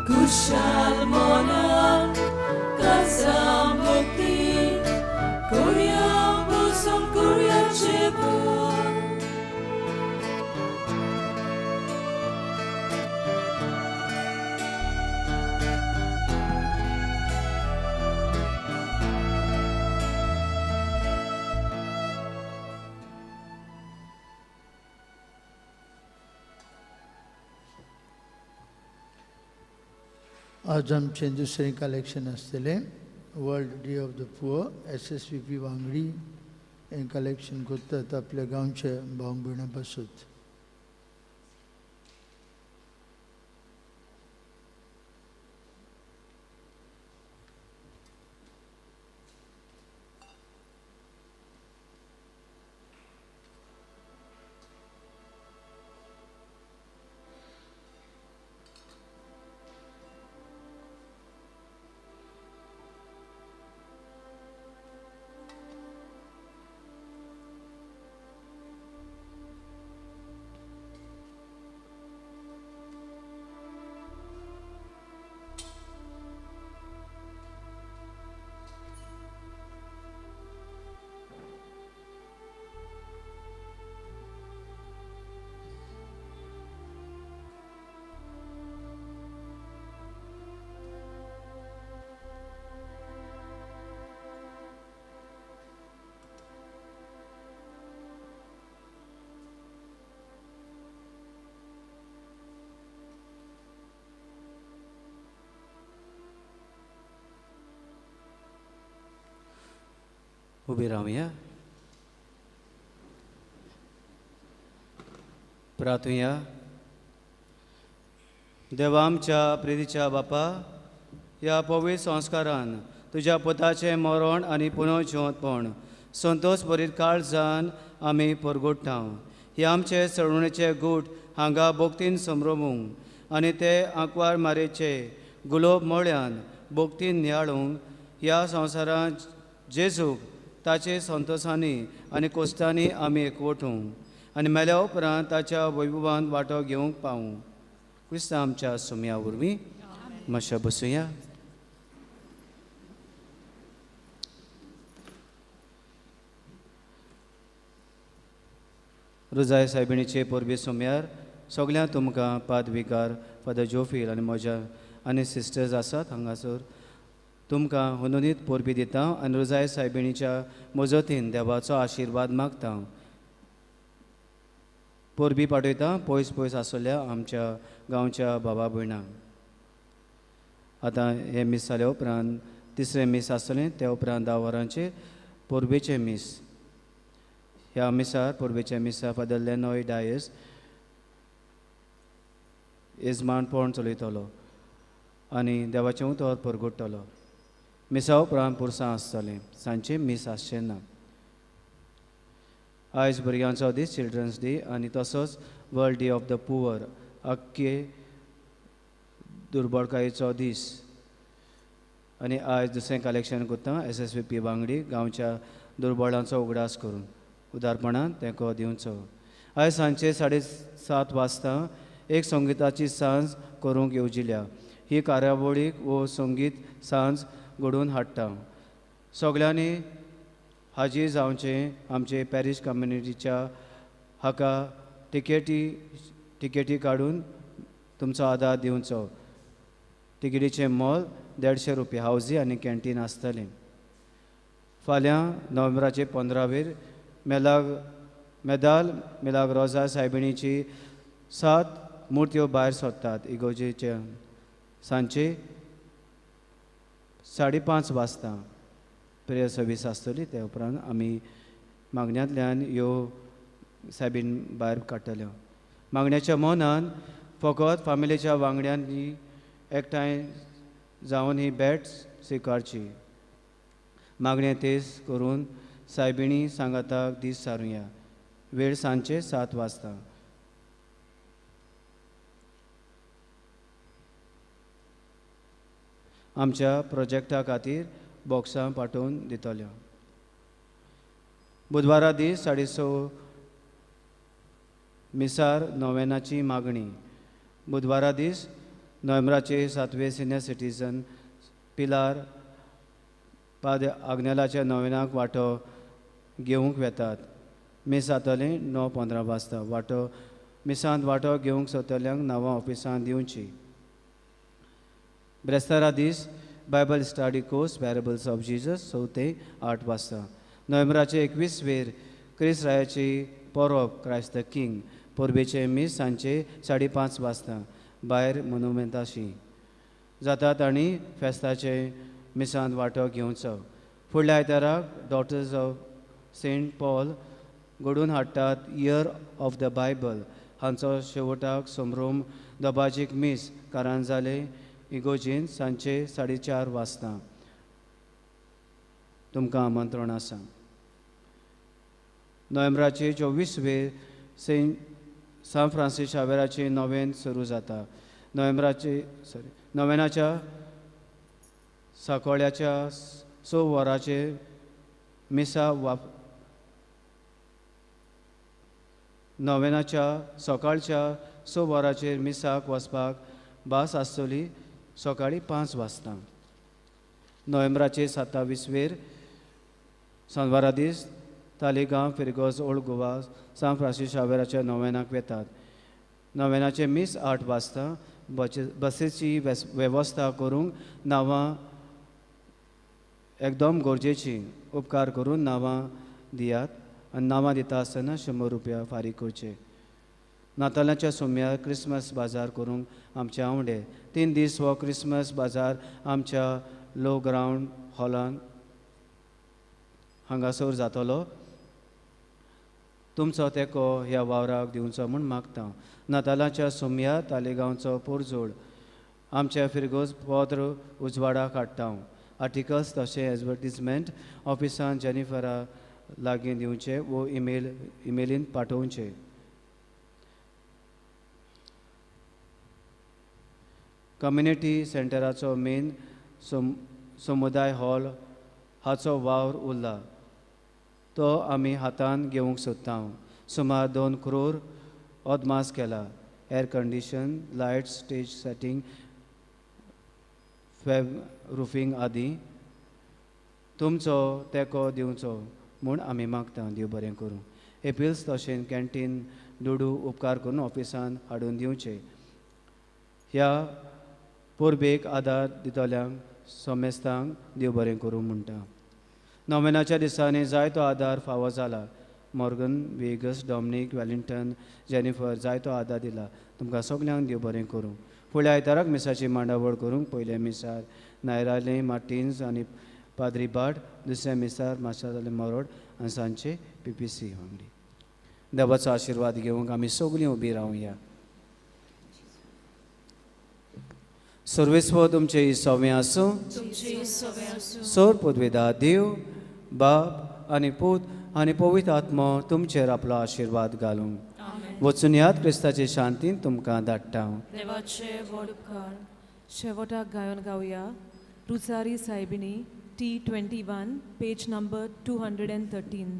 Kushal mona, kaza आज आमचें दुसरें कलेक्शन आसतलें world day of the poor SSVP वांगडी हें कलेक्शन करतात आपल्या गांवच्या भाव भयणां पासून. उबी रावया, प्रार्थुया. देवा आमच्या प्रितीच्या बापा, ह्या पवित्र संस्कारान तुज्या पुताचें मरण आनी पुनर्जिवंतपण संतोष भरीत काळजान आमी परगुट्टा. हे आमचे चळवणीचे गूट हांगा भक्तीन संभ्रमूंक आनी ते आंकवार मारेचे गुलोब मोळ्यान भक्तीन नियाळूंक ह्या संवसारांत जेजूक ताचे संतोषांनी आनी कोश्टांनी आमी एकवटूंक आनी मेल्या उपरांत ताच्या वैभवान वांटो घेवंक पावूं. क्रिस्तांव आमच्या सुमया वरवीं. मातशें बसुया. रुजाय सायबिणीचे परबी सुमयार सगळ्यांक तुमकां पादविकार फादर जोफील आनी म्हज्या आनी सिस्टर्स आसात हांगासर तुमकां हुनोनीत परबी दिता आनी रोजाय सायबिणीच्या मजतीन देवाचो आशिर्वाद मागता. परबी पाठयता पयस पयस आसलेल्या आमच्या गांवच्या बाबा भयणांक. आतां हें मीस जाल्या उपरांत तिसरें मीस आसतलें, त्या उपरांत 10 वरांचेर परबेचें मीस. ह्या मिसार परबेच्या मिसार फादर लेनॉय डायस येजमानपण चलयतलो आनी देवाचें उतर परगुट्टलो. मिसा उपरांत पुरसां आसतलें, सांजचें मीस आसचें ना. आयज भुरग्यांचो दीस, चिल्ड्रन्स डे, आनी तसोच world day of the poor, आख्खे दुर्बळकायेचो दीस. आनी आयज दुसरें कलेक्शन करता SSVP वांगडी गांवच्या दुर्बळांचो उगडास करून उदारपणान तेंको दिवचो. आयज सांजचे 7:30 वाजता एक संगिताची सांज करूंक येवजिल्या. ही कार्यावळीक वो संगीत सांज घडोवन हाडटा. सगळ्यांनी हाजीर जावचें. आमचे पॅरीश कम्युनिटीच्या हाका टिकेटी काडून तुमचो आदार दिवचो. तिकेटीचें मोल 150 रुपया, हावजी आनी कॅन्टीन आसतलें. फाल्यां नोव्हेंबराचे 15वेर मेदाल मिलाग रोजा सायबिणीची 7 मुर्त्यो भायर सरतात इगोजेच्या सांजचे 5:30 वाजता प्रेयर सर्वीस आसतली. त्या उपरांत आमी मागण्यांतल्यान ह्यो सायबीन भायर काडटल्यो. मागण्याच्या मनान फकत फामिलीच्या वांगड्यांनी एकठांय जावन ही भेट स्विकारची. मागणें तेज करून सायबिणी सांगाताक दीस सारुया. वेळ सांजचे 7 वाजता. आमच्या प्रोजेक्टा खातीर बॉक्सां पाठोवन दितल्यो. बुधवारा दीस 6:30 मिसार नोवेनाची मागणी. बुधवारा दीस नोव्हेंबराचे 7वे सिनियर सिटीजन पिलार पाद आग्नेलाच्या नोवेनाक वांटो घेवंक वेतात. मीस जातलें 9:15 वाजता. वांटो मिसांत वांटो घेवंक सोदतल्यांक नांवां ऑफिसांत दिवची. ब्रेस्तारा दीस Bible study course parables of Jesus 6 ते 8 वाजता. नोव्हेंबराचे 21 वेर क्रिस्त रायाची परब क्रायस्ट the king परबेचे मीस सांजचे 5:30 वाजता भायर मोनुमेंताशी. जाता तांणी फेस्ताचे मिसांत वांटो घेवचो. फुडल्या आयताराक डॉटर्स ऑफ सेंट पॉल घडोवन हाडटात इयर ऑफ the Bible हांचो शेवटाक समरोम दबाजीक मीस कारांजाले इगोजीन सांजचे 4:30 वाजता. तुमकां आमंत्रण आसा. नोव्हेंबराचे 24 वेर सेंट सान फ्रांसीस शावेराचे नोवेन सुरू जाता. नोवेनाच्या साकोळ्याच्या 6 वरांचेर मिसा नोवेनाच्या सकाळच्या 6 वरांचेर मिसाक वचपाक भास आसतली सकाळीं 5 वाजता. नोव्हेंबराचे 27 वेर सोनवारा दीस तालिगांव फिरगोज ओल्ड गोवा सान फ्रांसीस शावेराच्या नोवेनाक वेतात. नोवेनाचे मीस 8 वाजता. बसीची वेवस्था करूंक नांवां एकदम गरजेची. उपकार करून नांवां दियात आनी नांवां दिता आसतना 100 रुपया फारीक करचे. नातालाच्या सोम्यार क्रिसमस बाजार करूंक आमचे आवडे. 3 दीस हो क्रिसमस बाजार आमच्या लो ग्रावंड हॉलान हांगासर जातलो. तुमचो तेंको ह्या वावराक दिवचो म्हूण मागता. नातालाच्या सोम्यार तालिगांवचो पोरजोड आमच्या फिरगोज पत्र उजवाडाक हाडटा. आर्टिकल्स तशें एडवर्टीजमेंट ऑफिसान जेनिफरा लागीं दिवचे वो इमेलीन पाठोवचे. कम्युनिटी सेंटराचो मेन समुदाय हॉल हाचो वावर उरला तो आमी हातान घेवंक सोदता. सुमार 2 करोड अदमास केला. Air condition, lights, stage setting, fab roofing आदी. तुमचो तेंको दिवचो म्हूण आमी मागता. देव बरें करूं. एपिल्स तशें कॅन्टीन दुडू उपकार करून ऑफिसान हाडून दिवचे. ह्या परबेक आदार दितल्यांक समेस्तांक देव बरें करूं म्हणटा. नोवेनाच्या दिसांनी जायतो आदार फावो जाला. Morgan, Vegas, Dominic, Wellington, Jennifer जायतो आदार दिला. तुमकां सगल्यांक देव बरें करूं. फुडल्या आयताराक मिसाची मांडावळ करूंक पयल्या मिसार नायराले मार्टिन्स आनी पाद्री भाट, दुसऱ्या मिसार माशाले मरोड आनी सांजचे PPC वांगडी. देवाचो आशिर्वाद घेवंक आमी सगळीं उबी रावया. सर्वेस्व तुमचे सवे आसूं. सोर पदवेदा देव बाप आनी पूत आनी पवित्र आत्मो तुमचेर आपलो आशिर्वाद घालूंक. वचून याद क्रिस्ताचे शांतीन तुमकां धाडटा. देवाचे व्हड उपकार. शेवटाक गायन गावया रुजारी सायबिणी T21 page number 213.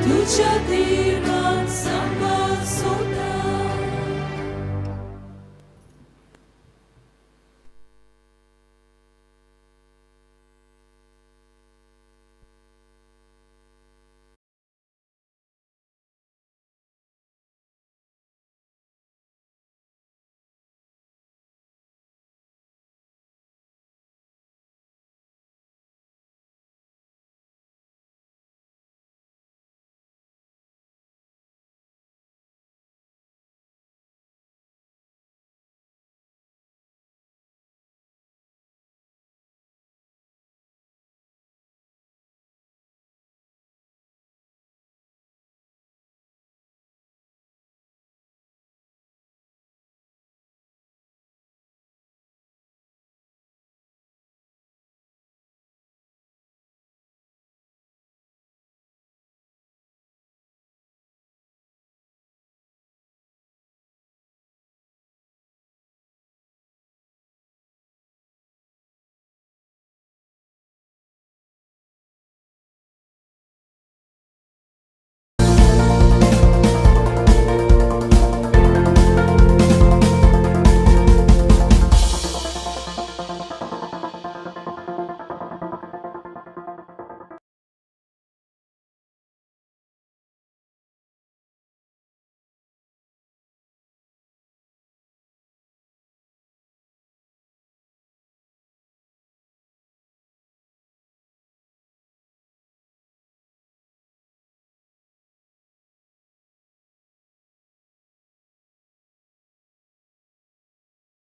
Tucha